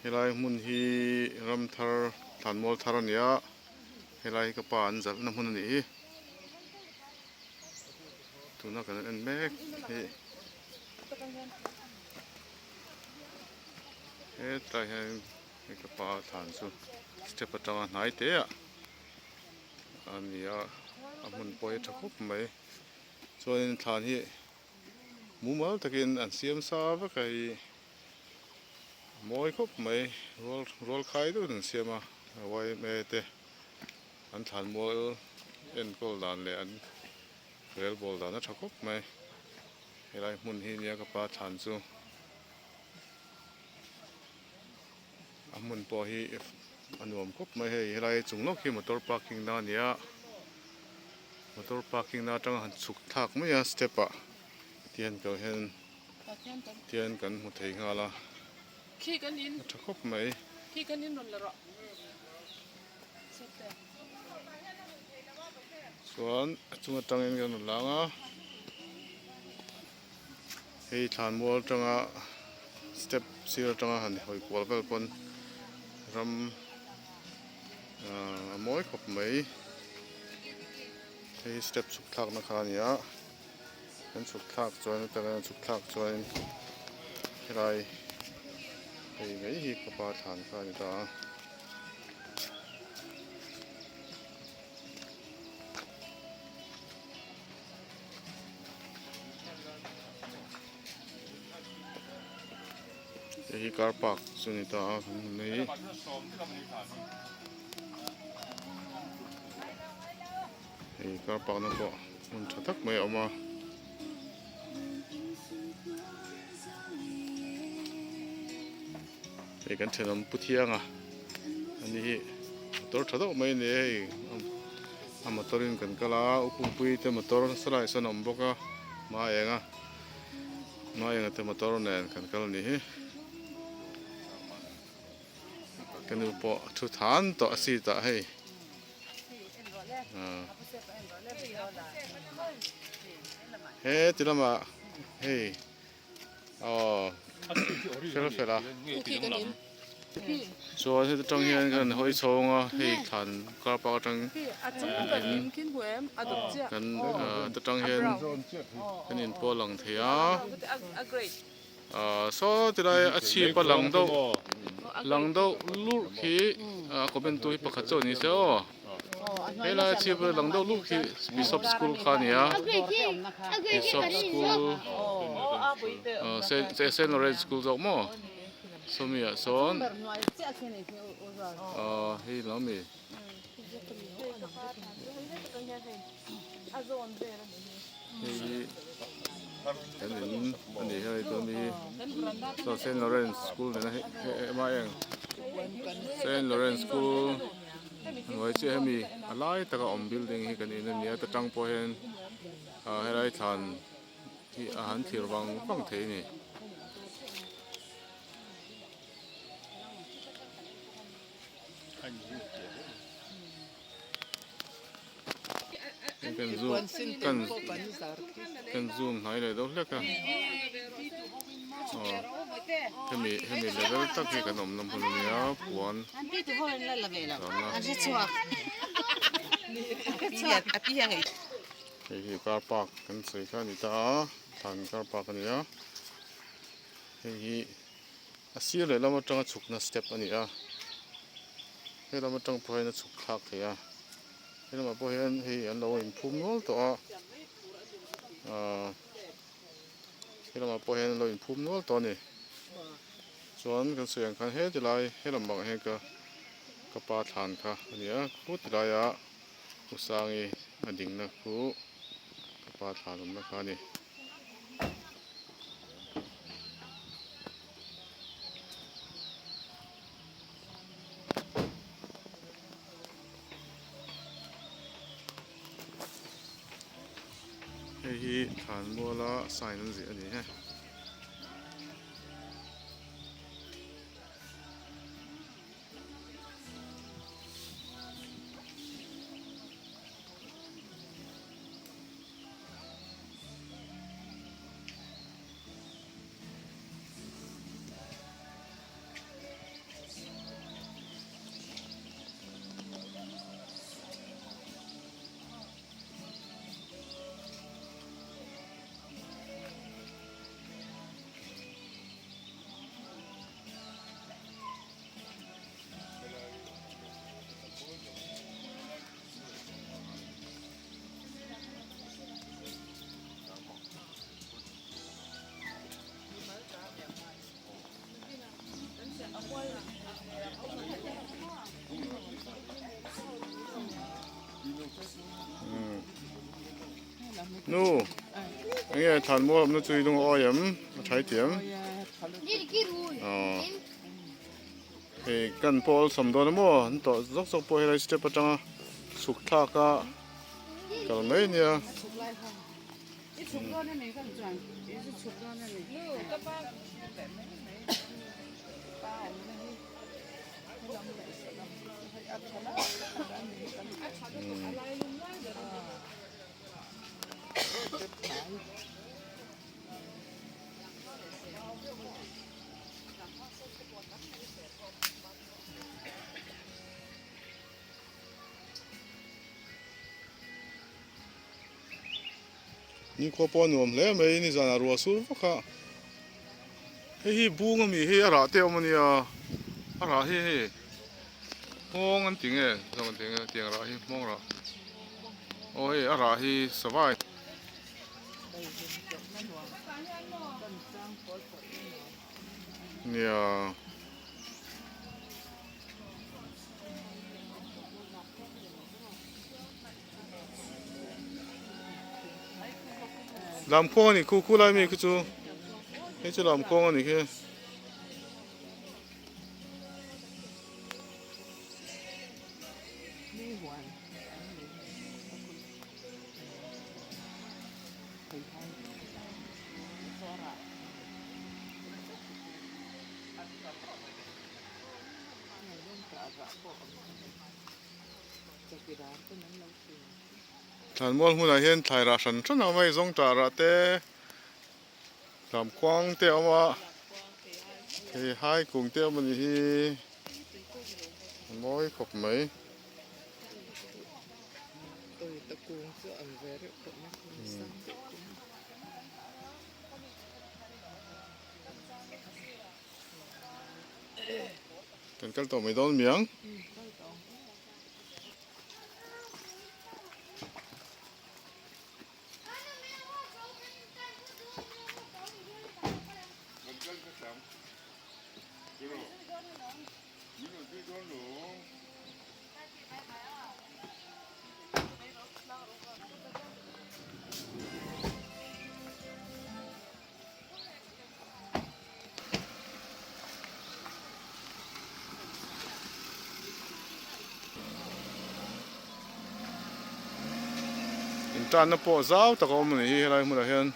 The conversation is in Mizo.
Helai hmun hi ram thar thlanmual thar a ni a helai hi ka pa an zalhna hmun a nih hi tuna kan en mek hi hetlai hian hei ka pa thlan chu step atanga hnai te ah a ni a a hmun pawh hi a tha khawp mai chuanin thlan hi mumal takin an siam sa vek a hei. Mawi khawp mai rual rual khai deuhin an siam a yma te an thlan mual enkawl dan leh an rel bawl dan a tha khawp mai helai hmun hi nia ka pa thlan chu a hmun pawh hi a nuam khawp mai hei helai chung lawk hi motor parking na a ni a motor parking na atanga han chhuk thlak mai a step ah tihian kal hian. Tian kan hmu thei nghal a, a tha khawp mai. Chuan a chung atangin kan rawn lang a, hei thlanmual atanga step sir atanga han hawi kual vel pawn ram ahh a mawi khawp mai. Hei step chhuk thlakna kha a ni a. Kan chhuk thlak chuan atanga kan chhuk thlak chuan helai hei mai hi ka pa thlan kha a ni ta a. Hei hi car park chu a ni ta a kan hmu mai. Hei car park na pawh hmun tha tak mai a awm a. Hei kan thenawm pu thianga ani hi motor tha deuh mai a ni a hei a motor in kan kal a u pumpui te motor nasa laiah sawn a awm bawk a hma eng a hma enga te motor nen kan kal a nih hi. Ka nu pawh a thu than tawh a seat ah hei. He ti lamah hei aw fel fel a chuan heta tang hian kan hawi chhawng a hei thlan car park atang kan heta tang hian kan in pawh a lang thei a. Ahh saw ti lai a chhip a lang deuh lang deuh lurh khi a comment tu hi pakhat chauh ni se aw helai a chhip a lang deuh lurh khi Bishop school kha a ni a Bishop school ahh Saint Lawrence school zawk maw sawmi ah sawn ahh hei lo ami. Hei hi kan in a ni hei chuan mi hi saw Saint Lawrence school nena hei hei eng Saint Lawrence school hnuai chiah hemi a lai taka awm building hi kan in a ni a ta tang pawh hian ah helai thlan hi a han thlir vang vang thei a ni. Kan zoom kan kan zoom hnai leh deuh hlek a aw hemi hemi level tak hi kan awmna hmun a nia puan zawrhna hei hi car park kan sawi kha a ni ta a thlan car park a ni a hei hi a sir leh lam atanga chhukna step a ni a he lam atang pawh hian a chhuk thlak thei a he lamah pawh hian hei an lo inphum nual tawh a ahh he lamah pawh hian an lo inphum nual tawh a ni chuan kan sawi ang khan heti lai he lam bangah hian ka ka pa thlan kha a ni a khu ti laia u sangi a dingna khu ka pa thlan awmna kha a ni. Hei hi thlanmuala sign an ziah a ni e. Nu enge thlan mual awmna chu i lung a awi em a thai thiam aw hei kan pawh awlsam dawn a maw an tawh zawk zawk pawh helai step atanga chhuk thlak a kal mai a nia. Nikhua pawh a nuam hle mai nizanah ruah sur vak a hei hi bung ami hei a rah te a awm ania a rah hi hei nghawng an ti nge zawng an ti nge tiang rah hi nghawng rah aw hei a rah hi savai. Nia. Lam kawng a ni khu khu lai mi khi chu hei chu lam kawng a ni khi. Thlanmual hmunah hian thlai rah hran hran a awm a hei zawng tah rah te lamkhuang te a awm a thei hai kung te a awm a nih hi a mawi khawp mai. Kan kal tawh mai dawn miang. Intanna pawh zau tak a awm a ni hi helai hmunah hian.